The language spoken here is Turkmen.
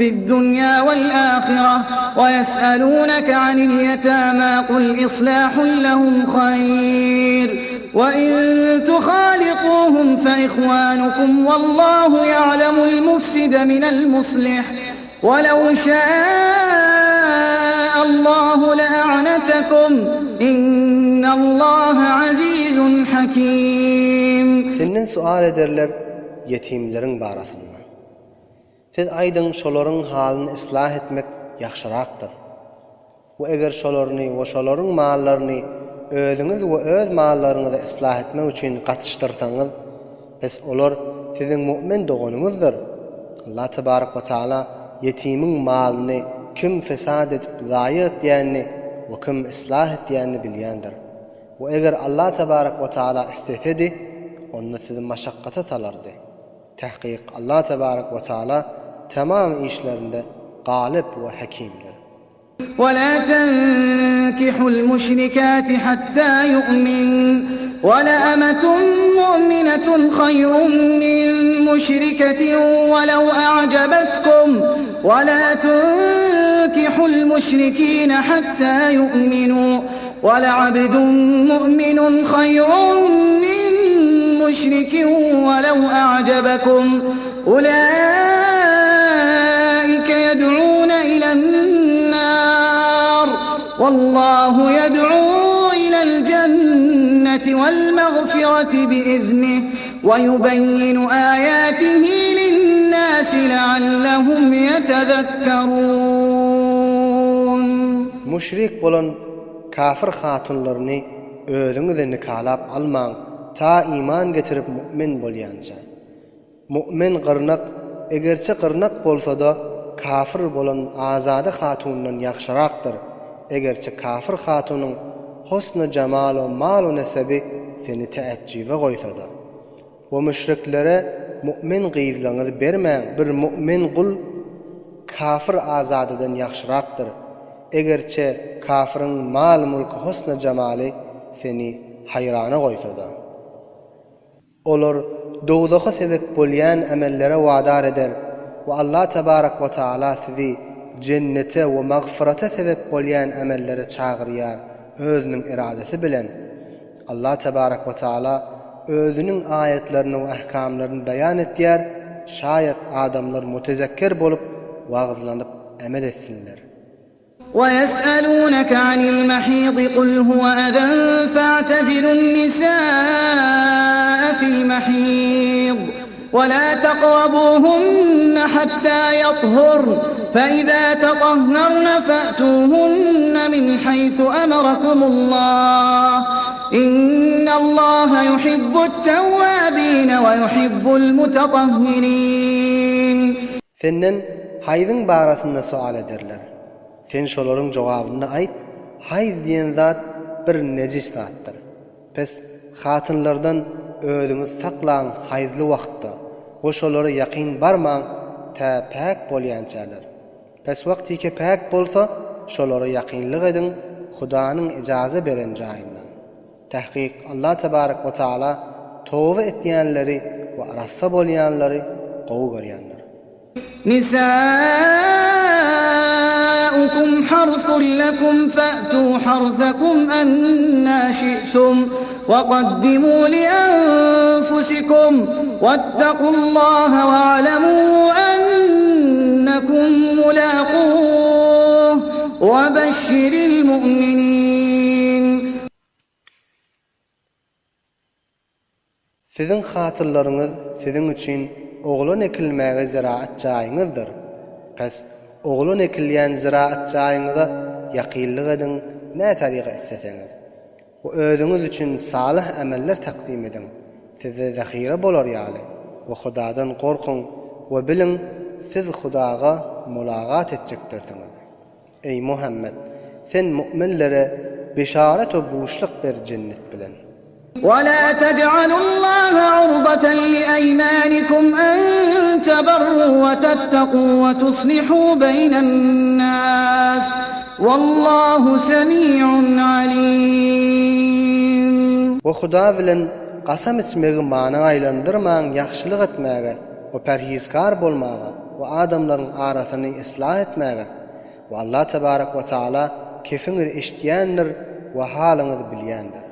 في الدنيا والآخرة ويسألونك عن اليتامى قل إصلاح لهم خير وإن تخالطوهم فإخوانكم والله يعلم المفسد من المصلح ولو شاء الله لأعنتكم إن الله عزيز حكيم. Senden sual ederler ýetimleriň barasynda. Siz aýdyň şolaryň halyny yslah etmek ýagşyrakdyr. We eger şolaryny we şolaryň mallaryny özüňiz we öz mallaryňyzy yslah etmek üçin gatyşdyrsaňyz, pes olar siziň mu'min doganyňyzdyr. Allah tebarek we taala ýetimiň malyny kim fesat edip zaýa etýänini we kim yslah etýänini bilýändir. We eger Allah tebarek we taala islesedi, onda sizi maşakgata salardy. Tahkyk Allah tebarek we taala tamam işlerinde galyp we hekimdir. ولا تنكحوا المشركات حتى يؤمن ولأمة مؤمنة خير من مشركة ولو أعجبتكم ولا تنكحوا المشركين حتى يؤمنوا ولعبد مؤمن خير من مشرك ولو أعجبكم أولئك يدعون إلى النار والله يدعو إلى الجنة والمغفرة بإذنه ويبين آياته للناس لعلهم يتذكرون. Müşrik bolan kafir hatunlaryny özüňize nikalap almaň, ta iman getirip mu'min bolýança. Mu'min gyrnak, egerçe gyrnak bolsa-da, kafir bolan azada hatundan ýagşyrakdyr, egerçe kafir hatunyň husny jamalu malu nesebi seni täejjibe goýsa-da. We müşriklere mu'min gyzlaryňyzy bermäň, bir mu'min gul kafir azadadan ýagşyrakdyr, egerçe kafiriň mal-mulky husny jamaly seni haýrana goýsa-da. Olar dowzaha sebep bolýan emellere wadar eder we Allah tebarek we taala sizi jennete we magfyrata sebep bolýan emellere çagyrýar Özüniň eradasy bilen. Allah tebarek we taala Özüniň aýatlaryny we ahkamlaryny beýan etýär, şaýat adamlar mutezekker bolup wagyzlanyp emel etsinler. ويسألونك عن المحيض قل هو أذى فاعتزلوا النساء في المحيض ولا تقربوهن حتى يطهرن فإذا تطهرن فأتوهن من حيث أمركم الله إن الله يحب التوابين ويحب المتطهرين. Senden haýzyň barasynda soal ederler. Sen şolaryň jogabyny aýt, Haýz diýen zat bir nejis zatdyr. Pes, hatynlardan özüňizi saklaň haýzly wagtda we şolara ýakyn barmaň tä päk bolýançalar. Pes wagtyke päk bolsa, şolara ýakynlyk ediň Hudanyň ijaza beren jaýyndan. Tahkyk Allah tebarek we taala toba etýänleri we arassa bolýanlary gowy görýändir. Nisaukum harsun lekum fa'tu harsakum anna şi'tum we kaddimu li enfusikum wettakullaha we'lemû ennekum mulâkûh we beşşiril mu'minin. Siziň hatynlaryňyz siziň üçin oglan ekilmäge ziraat jaýyňyzdyr. Pes, oglan ekilýän ziraat jaýyňyza ýakynlyk ediň, nätaryga isleseňiz. We özüňiz üçin salyh emeller takdym ediň, sizde zahire bolar ýaly, we Hudadan gorkuň we biliň, siz Hudaga mulagat etjekdirsiňiz. Eý, Muhammet! Sen mu'minlere beşaret we buşluk ber jennet bilen. وَلَا تَجْعَلُوا اللَّهَ عُرْضَةً لِأَيْمَانِكُمْ أَن تَبَرُّوا وَتَتَّقُوا وَتُصْلِحُوا بَيْنَ النَّاسِ وَاللَّهُ سَمِيعٌ عَلِيمٌ. We Huda bilen kasam içmegi mana aýlandyrmaň ýagşylyk etmäge we perhizkar bolmaga. we adamlaryň arasyny yslah etmäge we Allah tebarek we taala kefiňizi eşitýändir we halyňyzy bilýändir.